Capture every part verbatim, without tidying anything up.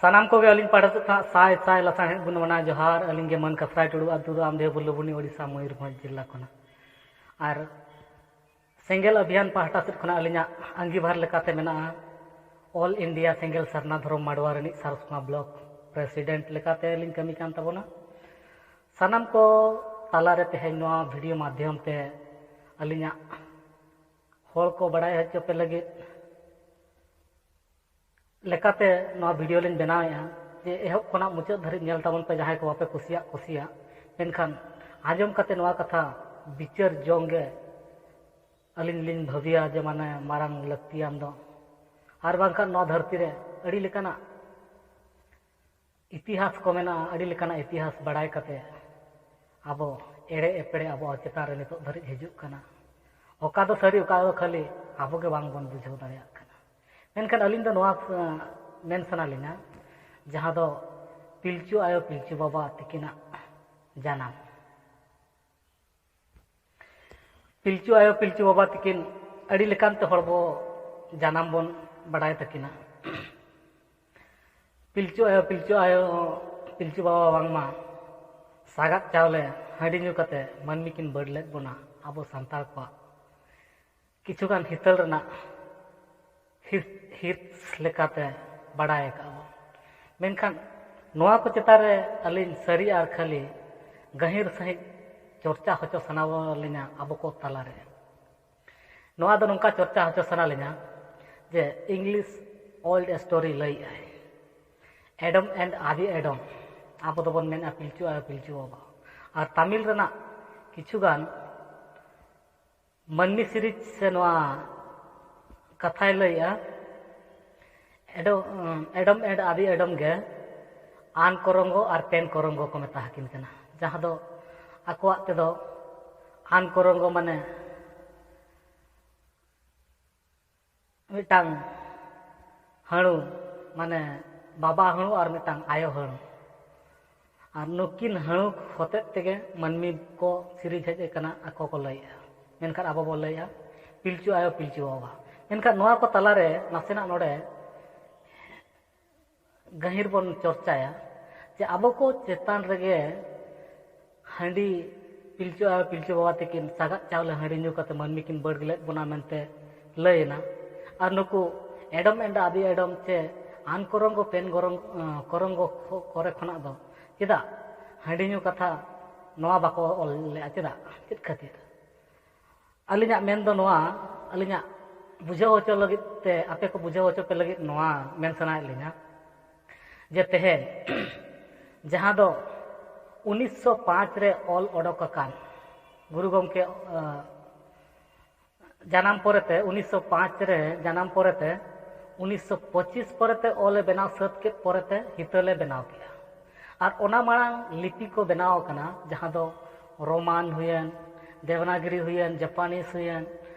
ᱥᱟᱱᱟᱢ ᱠᱚᱜᱮ ᱟᱹᱞᱤᱧ ᱯᱟᱦᱴᱟ ᱥᱮᱫ ᱠᱷᱚᱱᱟᱜ ᱥᱟᱭ ᱥᱟᱭ ᱞᱟᱥᱟᱲᱦᱮᱫ ᱜᱩᱱ ᱢᱟᱱᱟᱣ ᱡᱚᱦᱟᱨ᱾ ᱟᱹᱞᱤᱧ ᱜᱮ ᱢᱟᱹᱱ ᱠᱟᱥᱨᱟᱭ ᱴᱩᱰᱩ, ᱟᱹᱛᱩ ᱫᱚ ᱟᱢᱰᱤᱦᱟᱹ ᱵᱩᱞᱞᱩᱵᱩᱱᱤ, ᱳᱰᱤᱥᱟ, ᱢᱚᱭᱩᱨᱵᱷᱚᱸᱡᱽ ᱡᱤᱞᱟ ᱠᱷᱚᱱᱟᱜ᱾ ᱟᱨ ᱥᱮᱸᱜᱮᱞ ᱚᱵᱷᱤᱭᱟᱱ ᱯᱟᱦᱴᱟ ᱥᱮᱫ ᱠᱷᱚᱱᱟᱜ ᱟᱹᱞᱤᱧᱟᱜ ᱟᱸᱜᱤᱵᱷᱟᱨ ᱞᱮᱠᱟᱛᱮ ᱢᱮᱱᱟᱜᱼᱟ, ᱚᱞ ᱤᱱᱰᱤᱭᱟ ᱥᱮᱸᱜᱮᱞ ᱥᱟᱨᱱᱟ ᱫᱷᱚᱨᱚᱢ ᱢᱟᱰᱣᱟ ᱨᱤᱱᱤᱡ ᱥᱟᱨᱥᱢᱟ ᱵᱞᱚᱠ ᱯᱨᱮᱥᱤᱰᱮᱱᱴ ᱞᱮᱠᱟᱛᱮ ᱞᱤᱧ ᱠᱟᱹᱢᱤ ᱠᱟᱱ ᱛᱟᱵᱚᱱᱟ᱾ ᱥᱟᱱᱟᱢ ᱠᱚ ᱛᱟᱞᱟᱨᱮ ᱛᱮᱦᱮᱧ ᱱᱚᱣᱟ ᱵᱷᱤᱰᱤᱭᱳ ᱢᱟᱫᱽᱫᱷᱚᱢ ᱛᱮ ᱟᱹᱞᱤᱧᱟᱜ ᱦᱚᱲ ᱠᱚ ᱵᱟᱲᱟᱭ ᱦᱚᱪᱚ ᱯᱮ ᱞᱟᱹᱜᱤᱫ ᱞᱮᱠᱟᱛᱮ ᱱᱚᱣᱟ ᱵᱷᱤᱰᱤᱭᱳ ᱞᱤᱧ ᱵᱮᱱᱟᱣᱮᱫᱼᱟ, ᱡᱮ ᱮᱦᱚᱵ ᱠᱷᱚᱱᱟᱜ ᱢᱩᱪᱟᱹᱫ ᱫᱷᱟᱹᱨᱤᱡ ᱧᱮᱞ ᱛᱟᱵᱚᱱ ᱯᱮ, ᱡᱟᱦᱟᱸᱭ ᱠᱚ ᱵᱟᱯᱮ ᱠᱩᱥᱤᱭᱟᱜ ᱠᱩᱥᱤᱭᱟᱜ, ᱢᱮᱱᱠᱷᱟᱱ ᱟᱸᱡᱚᱢ ᱠᱟᱛᱮ ᱱᱚᱣᱟ ᱠᱟᱛᱷᱟ ᱵᱤᱪᱟᱹᱨ ᱡᱚᱝ ᱜᱮ ᱟᱹᱞᱤᱧ ᱞᱤᱧ ᱵᱷᱟᱹᱵᱤᱭᱟ ᱡᱮ ᱢᱟᱱᱮ ᱢᱟᱨᱟᱝ ᱞᱟᱹᱠᱛᱤᱭᱟᱱ ᱫᱚ᱾ ᱟᱨ ᱵᱟᱝᱠᱷᱟᱱ ᱱᱚᱣᱟ ᱫᱷᱟᱹᱨᱛᱤ ᱨᱮ ᱟᱹᱰᱤ ᱞᱮᱠᱟᱱᱟᱜ ᱤᱛᱤᱦᱟᱥ ᱠᱚ ᱢᱮᱱᱟᱜᱼᱟ, ᱟᱹᱰᱤ ᱞᱮᱠᱟᱱᱟᱜ ᱤᱛᱤᱦᱟᱥ ᱵᱟᱲᱟᱭ ᱠᱟᱛᱮ ᱟᱵᱚ ᱮᱲᱮ ᱮᱯᱮᱲᱮ ᱟᱵᱚ ᱪᱮᱛᱟᱱ ᱨᱮ ᱱᱤᱛᱚᱜ ᱫᱷᱟᱹᱨᱤᱡ ᱦᱤᱡᱩᱜ ᱠᱟᱱᱟ᱾ ᱚᱠᱟ ᱫᱚ ᱥᱟᱹᱨᱤ, ᱚᱠᱟ ᱫᱚ ᱠᱷᱟᱹᱞᱤ, ᱟᱵᱚ ᱜᱮ ᱵᱟᱝ ᱵᱚᱱ ᱵᱩᱡᱷᱟᱹᱣ ᱫᱟᱲᱮᱭᱟᱜ ᱠᱟᱱᱟ᱾ ᱢᱮᱱᱠᱷᱟᱱ ᱟᱹᱞᱤᱧ ᱫᱚ ᱱᱚᱣᱟ, ᱟᱸ, ᱢᱮᱱ ᱥᱟᱱᱟ ᱞᱤᱧᱟ, ᱡᱟᱦᱟᱸ ᱫᱚ ᱯᱤᱞᱪᱩ ᱟᱭᱳ ᱯᱤᱞᱪᱩ ᱵᱟᱵᱟ ᱛᱤᱠᱤᱱᱟᱜ ᱡᱟᱱᱟᱢ᱾ ᱯᱤᱞᱪᱩ ᱟᱭᱳ ᱯᱤᱞᱪᱩ ᱵᱟᱵᱟ ᱛᱤᱠᱤᱱ ᱟᱹᱰᱤ ᱞᱮᱠᱟᱱ ᱛᱮ ᱦᱚᱲ ᱵᱚ ᱡᱟᱱᱟᱢ ᱵᱚᱱ ᱵᱟᱰᱟᱭ ᱛᱟᱹᱠᱤᱱᱟ᱾ ᱯᱤᱞᱪᱩ ᱟᱭᱳ ᱯᱤᱞᱪᱩ ᱟᱭᱳ ᱯᱤᱞᱪᱩ ᱵᱟᱵᱟ ᱵᱟᱝᱢᱟ ᱥᱟᱜᱟᱫ ᱪᱟᱣᱞᱮ ᱦᱟᱺᱰᱤ ᱧᱩ ᱠᱟᱛᱮ ᱢᱟᱹᱱᱢᱤ ᱠᱤᱱ ᱵᱟᱹᱰ ᱞᱮᱫ ᱵᱚᱱᱟ, ᱟᱵᱚ ᱥᱟᱱᱛᱟᱲ ᱠᱚᱣᱟᱜ ᱠᱤᱪᱷᱩᱜᱟᱱ ᱦᱤᱛᱟᱹᱞ ᱨᱮᱱᱟᱜ ᱦᱤ-, ᱦᱤᱸᱥ ᱞᱮᱠᱟᱛᱮ ᱵᱟᱰᱟᱭ ᱟᱠᱟᱫ ᱵᱚᱱ᱾ ᱢᱮᱱᱠᱷᱟᱱ ᱱᱚᱣᱟ ᱠᱚ ᱪᱮᱛᱟᱱ ᱨᱮ ᱟᱹᱞᱤᱧ ᱥᱟᱹᱨᱤ ᱟᱨ ᱠᱷᱟᱹᱞᱤ ᱜᱟᱹᱦᱤᱨ ᱥᱟᱺᱦᱤᱡ ᱪᱚᱨᱪᱟ ᱦᱚᱪᱚ ᱥᱟᱱᱟ ᱞᱤᱧᱟ ᱟᱵᱚ ᱠᱚ ᱛᱟᱞᱟᱨᱮ᱾ ᱱᱚᱣᱟ ᱫᱚ ᱱᱚᱝᱠᱟ ᱪᱚᱨᱪᱟ ᱦᱚᱪᱚ ᱥᱟᱱᱟ ᱞᱤᱧᱟ ᱡᱮ English old story ᱞᱟᱹᱭᱮᱫᱼᱟᱭ, Adam and ᱟᱫᱤ ᱮᱰᱚᱢ, ᱟᱵᱚ ᱫᱚᱵᱚᱱ ᱢᱮᱱᱟ ᱯᱤᱞᱪᱩ ᱟᱭᱳ ᱯᱤᱞᱪᱩ ᱵᱟᱵᱟ, ᱟᱨ ᱛᱟᱢᱤᱞ ᱨᱮᱱᱟᱜ ᱠᱤᱪᱷᱩᱜᱟᱱ ᱢᱟᱹᱱᱢᱤ ᱥᱤᱨᱤᱡᱽ ᱥᱮ ᱱᱚᱣᱟ ᱠᱟᱛᱷᱟᱭ ᱞᱟᱹᱭᱮᱜᱼᱟ, ᱮᱰᱚ-, ᱮᱰᱚᱢ ᱮᱰ ᱟᱫᱤ ᱮᱰᱚᱢ ᱜᱮ ᱟᱱ ᱠᱚᱨᱚᱝᱜᱚ ᱟᱨ ᱯᱮᱱ ᱠᱚᱨᱚᱝᱜᱚ ᱠᱚ ᱢᱮᱛᱟ ᱦᱟᱹᱠᱤᱱ ᱠᱟᱱᱟ, ᱡᱟᱦᱟᱸ ᱫᱚ ᱟᱠᱚᱣᱟᱜ ᱛᱮᱫᱚ ᱟᱱ ᱠᱚᱨᱚᱝᱜᱚ ᱢᱟᱱᱮ ᱢᱤᱫᱴᱟᱝ ᱦᱟᱹᱬᱩ, ᱢᱟᱱᱮ ᱵᱟᱵᱟ ᱦᱟᱹᱬᱩ ᱟᱨ ᱢᱤᱫᱴᱟᱝ ᱟᱭᱳ ᱦᱟᱹᱬᱩ᱾ ᱟᱨ ᱱᱩᱠᱤᱱ ᱦᱟᱹᱬᱩ ᱦᱚᱛᱮᱡ ᱛᱮᱜᱮ ᱢᱟᱹᱱᱢᱤ ᱠᱚ ᱥᱤᱨᱤᱡᱽ ᱦᱮᱡ ᱟᱠᱟᱱᱟ, ᱟᱠᱚ ᱠᱚ ᱞᱟᱹᱭᱮᱜᱼᱟ᱾ ᱢᱮᱱᱠᱷᱟᱱ ᱟᱵᱚ ᱵᱚᱱ ᱞᱟᱹᱭᱮᱜᱼᱟ ᱯᱤᱞᱪᱩ ᱟᱭᱳ ᱯᱤᱞᱪᱩ ᱵᱟᱵᱟ᱾ ᱢᱮᱱᱠᱷᱟᱱ ᱱᱚᱣᱟ ᱠᱚ ᱛᱟᱞᱟᱨᱮ ᱱᱟᱥᱮᱱᱟᱜ ᱱᱚᱰᱮ ᱜᱟᱹᱦᱤᱨ ᱵᱚᱱ ᱪᱚᱨᱪᱟᱭᱟ ᱡᱮ ᱟᱵᱚ ᱠᱚ ᱪᱮᱛᱟᱱ ᱨᱮᱜᱮ ᱦᱟᱺᱰᱤ, ᱯᱤᱞᱪᱩ ᱟᱭᱳ ᱯᱤᱞᱪᱩ ᱵᱟᱵᱟ ᱛᱟᱹᱠᱤᱱ ᱥᱟᱜᱟᱫ ᱪᱟᱣᱞᱮ ᱦᱟᱺᱰᱤ ᱧᱩ ᱠᱟᱛᱮ ᱢᱟᱹᱱᱢᱤ ᱠᱤᱱ ᱵᱟᱹᱲ ᱞᱮᱫ ᱵᱚᱱᱟ ᱢᱮᱱᱛᱮ ᱞᱟᱹᱭᱮᱱᱟ᱾ ᱟᱨ ᱱᱩᱠᱩ ᱮᱰᱚᱢ ᱮᱸᱰᱟ ᱟᱹᱫᱤ ᱮᱰᱚᱢ ᱪᱮ ᱟᱱ ᱠᱚᱨᱚᱝᱜᱚ ᱯᱮᱱ ᱜᱚᱨᱚᱝ, ᱟᱸ, ᱠᱚᱨᱚᱝᱜᱚ ᱠᱚ-, ᱠᱚᱨᱮ ᱠᱷᱚᱱᱟᱜ ᱫᱚ ᱪᱮᱫᱟᱜ ᱦᱟᱺᱰᱤ ᱧᱩ ᱠᱟᱛᱷᱟ ᱱᱚᱣᱟ ᱵᱟᱠᱚ ᱚᱞ ᱞᱮᱫᱼᱟ? ᱪᱮᱫᱟᱜ? ᱪᱮᱫ ᱠᱷᱟᱹᱛᱤᱨ? ᱟᱹᱞᱤᱧᱟᱜ ᱢᱮᱱ ᱫᱚ ᱱᱚᱣᱟ, ᱟᱹᱞᱤᱧᱟᱜ ᱵᱩᱡᱷᱟᱹᱣ ᱦᱚᱪᱚ ᱞᱟᱹᱜᱤᱫ ᱛᱮ, ᱟᱯᱮ ᱠᱚ ᱵᱩᱡᱷᱟᱹᱣ ᱦᱚᱪᱚ ᱯᱮ ᱞᱟᱹᱜᱤᱫ ᱱᱚᱣᱟ ᱢᱮᱱ ᱥᱟᱱᱟᱭᱮᱫ ᱞᱤᱧᱟ ᱡᱮ ᱛᱮᱦᱮᱧ ᱡᱟᱦᱟᱸ ᱫᱚ ᱩᱱᱤᱥᱥᱚ ᱯᱟᱸᱪ ᱨᱮ ᱚᱞ ᱚᱰᱚᱠ ᱟᱠᱟᱱ ᱜᱩᱨᱩ ᱜᱚᱢᱠᱮ, ᱟᱸ, ᱡᱟᱱᱟᱢ ᱯᱚᱨᱮᱛᱮ, ᱩᱱᱤᱥᱥᱚ ᱯᱟᱸᱪ ᱨᱮ ᱡᱟᱱᱟᱢ ᱯᱚᱨᱮᱛᱮ, ᱩᱱᱤᱥᱥᱚ ᱯᱚᱸᱪᱤᱥ ᱯᱚᱨᱮᱛᱮ ᱚᱞᱮ ᱵᱮᱱᱟᱣ ᱥᱟᱹᱛ ᱠᱮᱫ ᱯᱚᱨᱮᱛᱮ ᱦᱤᱛᱟᱹᱞᱮ ᱵᱮᱱᱟᱣ ᱠᱮᱫᱼᱟ᱾ ᱟᱨ ᱚᱱᱟ ᱢᱟᱲᱟᱝ ᱞᱤᱯᱤ ᱠᱚ ᱵᱮᱱᱟᱣ ᱟᱠᱟᱱᱟ, ᱡᱟᱦᱟᱸ ᱫᱚ ᱨᱳᱢᱟᱱ ᱦᱩᱭᱮᱱ, ᱫᱮᱵᱽᱱᱟᱜᱤᱨᱤ ᱦᱩᱭᱮᱱ, ᱡᱟᱯᱟᱱᱤᱥ ᱦᱩᱭᱮᱱ,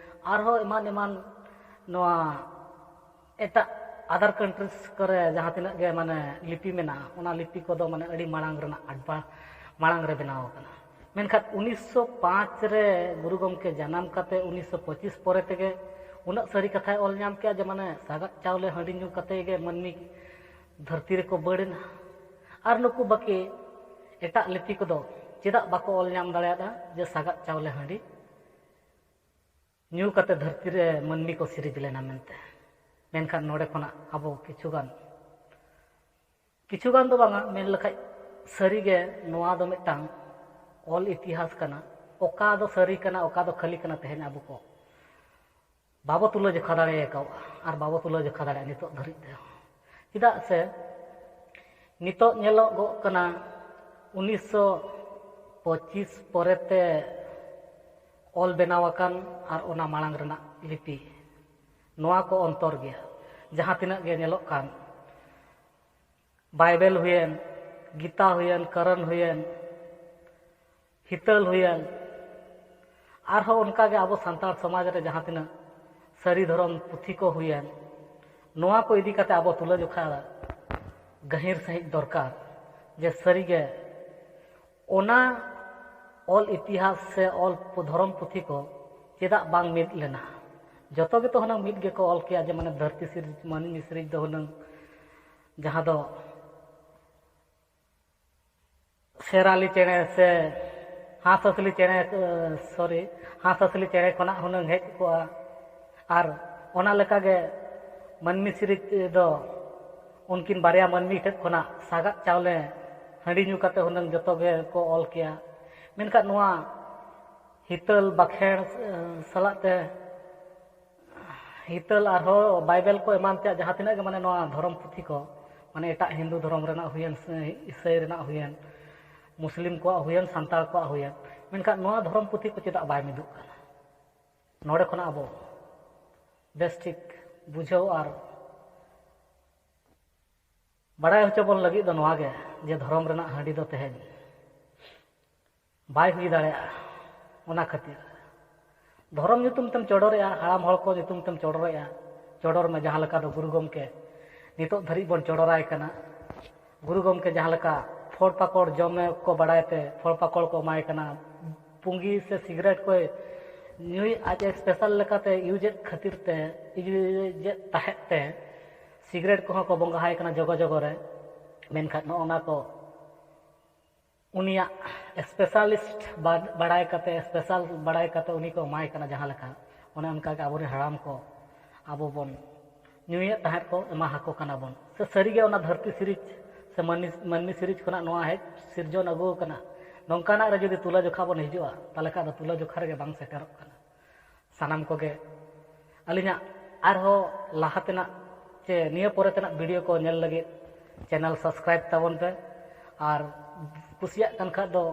ᱟᱨᱦᱚᱸ ᱮᱢᱟᱱ ᱮᱢᱟᱱ ᱱᱚᱣᱟ ᱮᱴᱟᱜ other countries ᱠᱚᱨᱮ ᱡᱟᱦᱟᱸ ᱛᱤᱱᱟᱹᱜ ᱜᱮ ᱢᱟᱱᱮ ᱞᱤᱯᱤ ᱢᱮᱱᱟᱜᱼᱟ, ᱚᱱᱟ ᱞᱤᱯᱤ ᱠᱚᱫᱚ ᱢᱟᱱᱮ ᱟᱹᱰᱤ ᱢᱟᱲᱟᱝ ᱨᱮᱱᱟᱜ advance, ᱢᱟᱲᱟᱝ ᱨᱮ ᱵᱮᱱᱟᱣ ᱟᱠᱟᱱᱟ᱾ ᱢᱮᱱᱠᱷᱟᱱ ᱩᱱᱤᱥᱥᱚ ᱯᱟᱸᱪ ᱨᱮ ᱜᱩᱨᱩ ᱜᱚᱢᱠᱮ ᱡᱟᱱᱟᱢ ᱠᱟᱛᱮ ᱩᱱᱤᱥᱥᱚ ᱯᱚᱸᱪᱤᱥ ᱯᱚᱨᱮ ᱛᱮᱜᱮ ᱩᱱᱟᱹᱜ ᱥᱟᱹᱨᱤ ᱠᱟᱛᱷᱟᱭ ᱚᱞ ᱧᱟᱢ ᱠᱮᱜᱼᱟ ᱡᱮ ᱢᱟᱱᱮ ᱥᱟᱜᱟᱫ ᱪᱟᱣᱞᱮ ᱦᱟᱺᱰᱤ ᱧᱩ ᱠᱟᱛᱮ ᱜᱮ ᱢᱟᱹᱱᱢᱤ ᱫᱷᱟᱹᱨᱛᱤ ᱨᱮᱠᱚ ᱵᱟᱹᱲ ᱮᱱᱟ᱾ ᱟᱨ ᱱᱩᱠᱩ ᱵᱟᱹᱠᱤ ᱮᱴᱟᱜ ᱞᱤᱯᱤ ᱠᱚᱫᱚ ᱪᱮᱫᱟᱜ ᱵᱟᱠᱚ ᱚᱞ ᱧᱟᱢ ᱫᱟᱲᱮᱭᱟᱫᱟ ᱡᱮ ᱥᱟᱜᱟᱫ ᱪᱟᱣᱞᱮ ᱦᱟᱺᱰᱤ ᱧᱩ ᱠᱟᱛᱮ ᱫᱷᱟᱹᱨᱛᱤ ᱨᱮ ᱢᱟᱹᱱᱢᱤ ᱠᱚ ᱥᱤᱨᱤᱡᱽ ᱞᱮᱱᱟ ᱢᱮᱱᱛᱮ? ᱢᱮᱱᱠᱷᱟᱱ ᱱᱚᱰᱮ ᱠᱷᱚᱱᱟᱜ ᱟᱵᱚ ᱠᱤᱪᱷᱩ ᱜᱟᱱ, ᱠᱤᱪᱷᱩ ᱜᱟᱱ ᱫᱚ ᱵᱟᱝᱟ, ᱢᱮᱱ ᱞᱮᱠᱷᱟᱡ ᱥᱟᱹᱨᱤᱜᱮ ᱱᱚᱣᱟ ᱫᱚ ᱢᱤᱫᱴᱟᱝ ᱚᱞ ᱤᱛᱤᱦᱟᱥ ᱠᱟᱱᱟ᱾ ᱚᱠᱟ ᱫᱚ ᱥᱟᱹᱨᱤ ᱠᱟᱱᱟ, ᱚᱠᱟ ᱫᱚ ᱠᱷᱟᱹᱞᱤ ᱠᱟᱱᱟ, ᱛᱮᱦᱮᱧ ᱟᱵᱚ ᱠᱚ ᱵᱟᱵᱚ ᱛᱩᱞᱟᱹ ᱡᱚᱠᱷᱟ ᱫᱟᱲᱮ ᱟᱠᱟᱫᱼᱟ ᱟᱨ ᱵᱟᱵᱚ ᱛᱩᱞᱟᱹ ᱡᱚᱠᱷᱟ ᱫᱟᱲᱮᱭᱟᱜᱼᱟ ᱱᱤᱛᱚᱜ ᱫᱷᱟᱹᱨᱤᱡ ᱛᱮᱦᱚᱸ᱾ ᱪᱮᱫᱟᱜ ᱥᱮ ᱱᱤᱛᱚᱜ ᱧᱮᱞᱚᱜᱚᱜ ᱠᱟᱱᱟ ᱩᱱᱤᱥᱥᱚ ᱯᱚᱸᱪᱤᱥ ᱯᱚᱨᱮᱛᱮ ᱚᱞ ᱵᱮᱱᱟᱣ ᱟᱠᱟᱱ ᱟᱨ ᱚᱱᱟ ᱢᱟᱲᱟᱝ ᱨᱮᱱᱟᱜ ᱞᱤᱯᱤ, ᱱᱚᱣᱟ ᱠᱚ ᱚᱱᱛᱚᱨ ᱜᱮᱭᱟ᱾ ᱡᱟᱦᱟᱸ ᱛᱤᱱᱟᱹᱜ ᱜᱮ ᱧᱮᱞᱚᱜ ᱠᱟᱱ, ᱵᱟᱭᱵᱮᱞ ᱦᱩᱭᱮᱱ, ᱜᱤᱛᱟ ᱦᱩᱭᱮᱱ, ᱠᱚᱨᱚᱱ ᱦᱩᱭᱮᱱ, ᱦᱤᱛᱟᱹᱞ ᱦᱩᱭᱮᱱ, ᱟᱨᱦᱚᱸ ᱚᱱᱠᱟᱜᱮ ᱟᱵᱚ ᱥᱟᱱᱛᱟᱲ ᱥᱚᱢᱟᱡᱽ ᱨᱮ ᱡᱟᱦᱟᱸ ᱛᱤᱱᱟᱹᱜ ᱥᱟᱹᱨᱤ ᱫᱷᱚᱨᱚᱢ ᱯᱩᱛᱷᱤ ᱠᱚ ᱦᱩᱭᱮᱱ, ᱱᱚᱣᱟ ᱠᱚ ᱤᱫᱤ ᱠᱟᱛᱮ ᱟᱵᱚ ᱛᱩᱞᱟᱹᱡᱚᱠᱷᱟ ᱜᱟᱹᱦᱤᱨ ᱥᱟᱺᱦᱤᱡ ᱫᱚᱨᱠᱟᱨ ᱡᱮ ᱥᱟᱹᱨᱤᱜᱮ ᱚᱱᱟ ᱚᱞ ᱤᱛᱤᱦᱟᱥ ᱥᱮ ᱚᱞ ᱯᱩ-, ᱫᱷᱚᱨᱚᱢ ᱯᱩᱛᱷᱤ ᱠᱚ ᱪᱮᱫᱟᱜ ᱵᱟᱝ ᱢᱤᱫ ᱞᱮᱱᱟ? ᱡᱚᱛᱚ ᱜᱮᱛᱚ ᱦᱩᱱᱟᱹᱝ ᱢᱤᱫ ᱜᱮᱠᱚ ᱚᱞ ᱠᱮᱭᱟ, ᱡᱮ ᱢᱟᱱᱮ ᱫᱷᱟᱹᱨᱛᱤ ᱥᱤᱨᱡ-, ᱢᱟᱹᱱᱢᱤ ᱥᱤᱨᱤᱡ ᱫᱚ ᱦᱩᱱᱟᱹᱝ ᱡᱟᱦᱟᱸ ᱫᱚ ᱥᱮᱨᱟᱞᱤ ᱪᱮᱬᱮ ᱥᱮ ᱦᱟᱸᱥ ᱦᱟᱸᱥᱞᱤ ᱪᱮᱬᱮ, ᱥᱚᱨᱤ, ᱦᱟᱸᱥ ᱦᱟᱸᱥᱞᱤ ᱪᱮᱬᱮ ᱠᱷᱚᱱᱟᱜ ᱦᱩᱱᱟᱹᱝ ᱦᱮᱡ ᱠᱚᱜᱼᱟ᱾ ᱟᱨ ᱚᱱᱟ ᱞᱮᱠᱟᱜᱮ ᱢᱟᱹᱱᱢᱤ ᱥᱤᱨᱤᱡ ᱫᱚ ᱩᱱᱠᱤᱱ ᱵᱟᱨᱭᱟ ᱢᱟᱹᱱᱢᱤ ᱴᱷᱮᱱ ᱠᱷᱚᱱᱟᱜ ᱥᱟᱜᱟᱫ ᱪᱟᱣᱞᱮ ᱦᱟᱺᱰᱤ ᱧᱩ ᱠᱟᱛᱮ ᱦᱩᱱᱟᱹᱝ ᱡᱚᱛᱚ ᱜᱮ ᱠᱚ ᱚᱞ ᱠᱮᱭᱟ᱾ ᱢᱮᱱᱠᱷᱟᱱ ᱱᱚᱣᱟ ᱦᱤᱛᱟᱹᱞ ᱵᱟᱠᱷᱮᱬ, ᱮ, ᱥᱟᱞᱟᱜ ᱛᱮ ᱦᱤᱛᱟᱹᱞ ᱟᱨᱦᱚᱸ ᱵᱟᱭᱵᱮᱞ ᱠᱚ ᱮᱢᱟᱱ ᱛᱮᱭᱟᱜ ᱡᱟᱦᱟᱸ ᱛᱤᱱᱟᱹᱜ ᱜᱮ, ᱢᱟᱱᱮ, ᱱᱚᱣᱟ ᱫᱷᱚᱨᱚᱢ ᱯᱩᱛᱷᱤ ᱠᱚ, ᱢᱟᱱᱮ, ᱮᱴᱟᱜ ᱦᱤᱱᱫᱩ ᱫᱷᱚᱨᱚᱢ ᱨᱮᱱᱟᱜ ᱦᱩᱭᱮᱱ ᱥᱮ ᱤᱥᱟᱹᱭ ᱨᱮᱱᱟᱜ ᱦᱩᱭᱮᱱ, ᱢᱩᱥᱞᱤᱢ ᱠᱚᱣᱟᱜ ᱦᱩᱭᱮᱱ, ᱥᱟᱱᱛᱟᱲ ᱠᱚᱣᱟᱜ ᱦᱩᱭᱮᱱ, ᱢᱮᱱᱠᱷᱟᱱ ᱱᱚᱣᱟ ᱫᱷᱚᱨᱚᱢ ᱯᱩᱛᱷᱤ ᱠᱚ ᱪᱮᱫᱟᱜ ᱵᱟᱭ ᱢᱤᱫᱚᱜ ᱠᱟᱱᱟ? ᱱᱚᱰᱮ ᱠᱷᱚᱱᱟᱜ ᱟᱵᱚ ᱵᱮᱥ ᱴᱷᱤᱠ ᱵᱩᱡᱷᱟᱹᱣ ᱟᱨ ᱵᱟᱲᱟᱭ ᱦᱚᱪᱚ ᱵᱚᱱ ᱞᱟᱹᱜᱤᱫ ᱫᱚ ᱱᱚᱣᱟ ᱜᱮ, ᱡᱮ ᱫᱷᱚᱨᱚᱢ ᱨᱮᱱᱟᱜ ᱦᱟᱺᱰᱤ ᱫᱚ ᱛᱮᱦᱮᱧ ᱵᱟᱭ ᱦᱩᱭ ᱫᱟᱲᱮᱭᱟᱜᱼᱟ᱾ ᱚᱱᱟ ᱠᱷᱟᱹᱛᱤᱨ ᱫᱷᱚᱨᱚᱢ ᱧᱩᱛᱩᱢ ᱛᱮᱢ ᱪᱚᱰᱚᱨᱮᱜᱼᱟ, ᱦᱟᱲᱟᱢ ᱦᱚᱲ ᱠᱚ ᱧᱩᱛᱩᱢ ᱛᱮᱢ ᱪᱚᱰᱚᱨᱮᱜᱼᱟ, ᱪᱚᱰᱚᱨ ᱢᱮ, ᱡᱟᱦᱟᱸ ᱞᱮᱠᱟ ᱫᱚ ᱜᱩᱨᱩ ᱜᱚᱢᱠᱮ ᱱᱤᱛᱚᱜ ᱫᱷᱟᱹᱨᱤᱡ ᱵᱚᱱ ᱪᱚᱰᱚᱨᱟᱭ ᱠᱟᱱᱟ᱾ ᱜᱩᱨᱩ ᱜᱚᱢᱠᱮ ᱡᱟᱦᱟᱸ ᱞᱮᱠᱟ ᱯᱷᱚᱲ ᱯᱟᱠᱚᱲ ᱡᱚᱢᱮ ᱠᱚ ᱵᱟᱲᱟᱭ ᱛᱮ ᱯᱷᱚᱲ ᱯᱟᱠᱚᱲ ᱠᱚ ᱮᱢᱟᱭ ᱠᱟᱱᱟ, ᱯᱩᱸᱜᱤ ᱥᱮ ᱥᱤᱜᱨᱮᱴ ᱠᱚᱭ ᱧᱩᱭ, ᱟᱡ ᱮ ᱥᱯᱮᱥᱟᱞ ᱞᱮᱠᱟᱛᱮ ᱤᱭᱩᱡᱮᱫ ᱠᱷᱟᱹᱛᱤᱨ ᱛᱮ, ᱤᱭᱩᱡᱮᱫ ᱛᱟᱦᱮᱸᱫ ᱛᱮ, ᱥᱤᱜᱨᱮᱴ ᱠᱚᱦᱚᱸ ᱠᱚ ᱵᱚᱸᱜᱟᱦᱟᱭ ᱠᱟᱱᱟ ᱡᱚᱜᱚ ᱡᱚᱜᱚ ᱨᱮ᱾ ᱢᱮᱱᱠᱷᱟᱱ ᱱᱚᱜᱼᱚ ᱱᱟ ᱠᱚ ᱩᱱᱤᱭᱟᱜ ᱥᱯᱮᱥᱟᱞᱤᱥᱴ ᱵᱟ-, ᱵᱟᱲᱟᱭ ᱠᱟᱛᱮ, ᱥᱯᱮᱥᱟᱞ ᱵᱟᱲᱟᱭ ᱠᱟᱛᱮ ᱩᱱᱤ ᱠᱚ ᱮᱢᱟᱭ ᱠᱟᱱᱟ ᱡᱟᱦᱟᱸ ᱞᱮᱠᱟ, ᱚᱱᱮ ᱚᱱᱠᱟ ᱜᱮ ᱟᱵᱚᱨᱮᱱ ᱦᱟᱲᱟᱢ ᱠᱚ ᱟᱵᱚ ᱵᱚᱱ ᱧᱩᱭᱮᱫ ᱛᱟᱦᱮᱸᱫ ᱠᱚ, ᱮᱢᱟ ᱟᱠᱚ ᱠᱟᱱᱟ ᱵᱚᱱ᱾ ᱥᱮ ᱥᱟᱹᱨᱤᱜᱮ ᱚᱱᱟ ᱫᱷᱟᱹᱨᱛᱤ ᱥᱤᱨᱤᱡᱽ ᱥᱮ ᱢᱟᱹᱱᱢᱤ, ᱢᱟᱹᱱᱢᱤ ᱥᱤᱨᱤᱡᱽ ᱠᱷᱚᱱᱟᱜ ᱱᱚᱣᱟ ᱦᱮᱡ ᱥᱤᱨᱡᱚᱱ ᱟᱹᱜᱩ ᱟᱠᱟᱱᱟ? ᱱᱚᱝᱠᱟᱱᱟᱜ ᱨᱮ ᱡᱩᱫᱤ ᱛᱩᱞᱟᱹ ᱡᱚᱠᱷᱟ ᱵᱚᱱ ᱦᱤᱡᱩᱜᱼᱟ, ᱛᱟᱦᱚᱞᱮ ᱠᱷᱟᱱ ᱫᱚ ᱛᱩᱞᱟᱹ ᱡᱚᱠᱷᱟ ᱨᱮᱜᱮ ᱵᱟᱝ ᱥᱮᱴᱮᱨᱚᱜ ᱠᱟᱱᱟ᱾ ᱥᱟᱱᱟᱢ ᱠᱚᱜᱮ ᱟᱹᱞᱤᱧᱟᱜ ᱟᱨᱦᱚᱸ ᱞᱟᱦᱟ ᱛᱮᱱᱟᱜ ᱪᱮ ᱱᱤᱭᱟᱹ ᱯᱚᱨᱮ ᱛᱮᱱᱟᱜ ᱵᱷᱤᱰᱤᱭᱳ ᱠᱚ ᱧᱮᱞ ᱞᱟᱹᱜᱤᱫ ᱪᱮᱱᱮᱞ ᱥᱟᱵᱥᱠᱨᱟᱭᱤᱵᱽ ᱛᱟᱵᱚᱱ ᱯᱮ, ᱟᱨ ᱠᱩᱥᱤᱭᱟᱜ ᱠᱟᱱ ᱠᱷᱟᱡ ᱫᱚ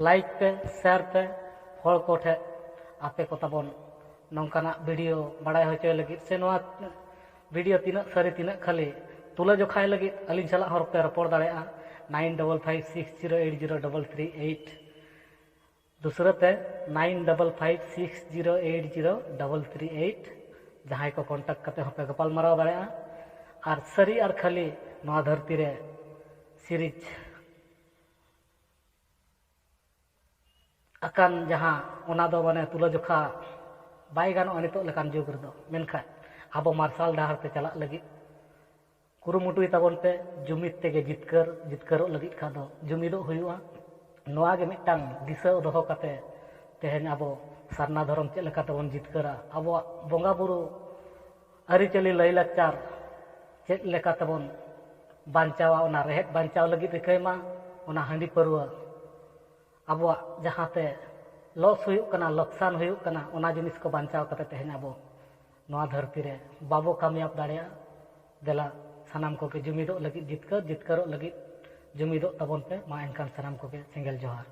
ᱞᱟᱭᱤᱠ ᱯᱮ, ᱥᱮᱭᱟᱨ ᱯᱮ, ᱦᱚᱲ ᱠᱚ ᱴᱷᱮᱱ ᱟᱯᱮ ᱠᱚ ᱛᱟᱵᱚᱱ ᱱᱚᱝᱠᱟᱱᱟᱜ ᱵᱷᱤᱰᱤᱭᱳ ᱵᱟᱲᱟᱭ ᱦᱚᱪᱚᱭ ᱞᱟᱹᱜᱤᱫ, ᱥᱮ ᱱᱚᱣᱟ ᱵᱷᱤᱰᱤᱭᱳ ᱛᱤᱱᱟᱹᱜ ᱥᱟᱹᱨᱤ ᱛᱤᱱᱟᱹᱜ ᱠᱷᱟᱹᱞᱤ ᱛᱩᱞᱟᱹ ᱡᱚᱠᱷᱟᱭ ᱞᱟᱹᱜᱤᱫ ᱟᱹᱞᱤᱧ ᱥᱟᱞᱟᱜ ᱦᱚᱸ ᱯᱮ ᱨᱚᱯᱚᱲ ᱫᱟᱲᱮᱭᱟᱜᱼᱟ, nine double five six zero eight zero double three eight᱾ ᱫᱩᱥᱨᱟᱹ ᱛᱮ nine double five six zero eight zero double three eight, ᱡᱟᱦᱟᱸᱭ ᱠᱚ ᱠᱚᱱᱴᱟᱠᱴ ᱠᱟᱛᱮ ᱦᱚᱸᱯᱮ ᱜᱟᱯᱟᱞ ᱢᱟᱨᱟᱣ ᱫᱟᱲᱮᱭᱟᱜᱼᱟ᱾ ᱟᱨ ᱥᱟᱹᱨᱤ ᱟᱨ ᱠᱷᱟᱹᱞᱤ ᱱᱚᱣᱟ ᱫᱷᱟᱹᱨᱛᱤ ᱨᱮ ᱥᱤᱨᱤᱡᱽ ᱟᱠᱟᱱ ᱡᱟᱦᱟᱸ, ᱚᱱᱟ ᱫᱚ ᱢᱟᱱᱮ ᱛᱩᱞᱟᱹ ᱡᱚᱠᱷᱟ ᱵᱟᱭ ᱜᱟᱱᱚᱜᱼᱟ ᱱᱤᱛᱚᱜ ᱞᱮᱠᱟᱱ ᱡᱩᱜᱽ ᱨᱮᱫᱚ᱾ ᱢᱮᱱᱠᱷᱟᱱ ᱟᱵᱚ ᱢᱟᱨᱥᱟᱞ ᱰᱟᱦᱟᱨ ᱛᱮ ᱪᱟᱞᱟᱜ ᱞᱟᱹᱜᱤᱫ ᱠᱩᱨᱩᱢᱩᱴᱩᱭ ᱛᱟᱵᱚᱱ ᱯᱮ᱾ ᱡᱩᱢᱤᱫ ᱛᱮᱜᱮ ᱡᱤᱛᱠᱟᱹᱨ, ᱡᱤᱛᱠᱟᱹᱨᱚᱜ ᱞᱟᱹᱜᱤᱫ ᱠᱷᱟᱱ ᱫᱚ ᱡᱩᱢᱤᱫᱚᱜ ᱦᱩᱭᱩᱜᱼᱟ᱾ ᱱᱚᱣᱟ ᱜᱮ ᱢᱤᱫᱴᱟᱝ ᱫᱤᱥᱟᱹ ᱫᱚᱦᱚ ᱠᱟᱛᱮ ᱛᱮᱦᱮᱧ ᱟᱵᱚ ᱥᱟᱨᱱᱟ ᱫᱷᱚᱨᱚᱢ ᱪᱮᱫ ᱞᱮᱠᱟ ᱛᱮᱵᱚᱱ ᱡᱤᱛᱠᱟᱹᱨᱟ, ᱟᱵᱚᱣᱟᱜ ᱵᱚᱸᱜᱟ ᱵᱩᱨᱩ ᱟᱹᱨᱤᱪᱟᱹᱞᱤ ᱞᱟᱹᱭᱼᱞᱟᱠᱪᱟᱨ ᱪᱮᱫ ᱞᱮᱠᱟ ᱛᱮᱵᱚᱱ ᱵᱟᱧᱪᱟᱣᱟ, ᱚᱱᱟ ᱨᱮᱦᱮᱫ ᱵᱟᱧᱪᱟᱣ ᱞᱟᱹᱜᱤᱫ ᱨᱤᱠᱟᱹᱭ ᱢᱟ᱾ ᱚᱱᱟ ᱦᱟᱺᱰᱤ ᱯᱟᱹᱨᱣᱟᱹ ᱟᱵᱚᱣᱟᱜ ᱡᱟᱦᱟᱸᱛᱮ ᱞᱚᱥ ᱦᱩᱭᱩᱜ ᱠᱟᱱᱟ, ᱞᱚᱠᱥᱟᱱ ᱦᱩᱭᱩᱜ ᱠᱟᱱᱟ, ᱚᱱᱟ ᱡᱤᱱᱤᱥ ᱠᱚ ᱵᱟᱧᱪᱟᱣ ᱠᱟᱛᱮ ᱛᱮᱦᱮᱧ ᱟᱵᱚ ᱱᱚᱣᱟ ᱫᱷᱟᱹᱨᱛᱤ ᱨᱮ ᱵᱟᱵᱚ ᱠᱟᱢᱭᱟᱵ ᱫᱟᱲᱮᱭᱟᱜᱼᱟ᱾ ᱫᱮᱞᱟ ᱥᱟᱱᱟᱢ ᱠᱚᱜᱮ ᱡᱩᱢᱤᱫᱚᱜ ᱞᱟᱹᱜᱤᱫ ᱡᱤᱛᱠᱟᱹᱨ, ᱡᱤᱛᱠᱟᱹᱨᱚᱜ ᱞᱟᱹᱜᱤᱫ ᱡᱩᱢᱤᱫᱚᱜ ᱛᱟᱵᱚᱱ ᱯᱮ᱾ ᱢᱟ ᱮᱱᱠᱷᱟᱱ ᱥᱟᱱᱟᱢ ᱠᱚᱜᱮ ᱥᱮᱸᱜᱮᱞ ᱡᱚᱦᱟᱨ᱾